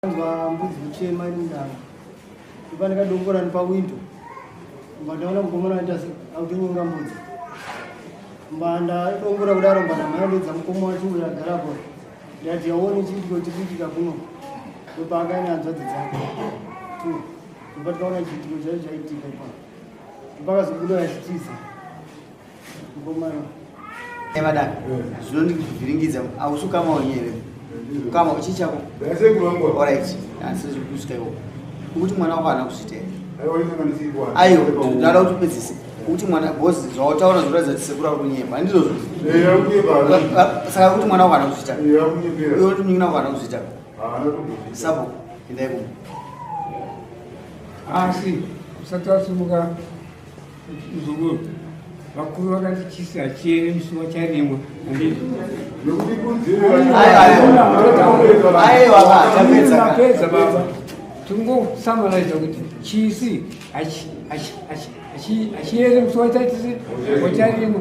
Ndanzwa mbudzi kuchema iri mudanga. Ndipo ndakadongora nepawindo. Mba ndaona mukomana aita akutonyenga mbudzi. Mba ndadongora kudaro mba ndamhanya ndoedza mukoma wacho uyo agarapo. Ndikati yaone chiitiko chiri kuitika kuno. Ndopaakaine hanzvadzi dzake. Two. Ndipo tikaona chiitiko chaicho chaitika ipapo. Ndopakazobuda achitiza. Mukomana. Madam, zvinondivhiringidza hausi ukama wenyu here? Ukama chii chako? Alright, asi kusvika ikoko. Ukuti mwana wako haana kuzviita here? Aiwa, ndada kuti upedzise. Ukuti mwana boss zvawataura zvinoratidza kuti sekuru ari kunyepa, handizvozvo? Saka kuti mwana wako haana kuzviita. Iwe kuti munin'ina wako haana kuzviita. Sabo, endai kumba. Asi usati wasimuka muzukuru, vakuru vakati chisi hachieri musi wacharimwa, handiti? Aiwa, tapedza. Mapedza baba, tingosamaraiza kuti chisi hachieri musi wacharimwa.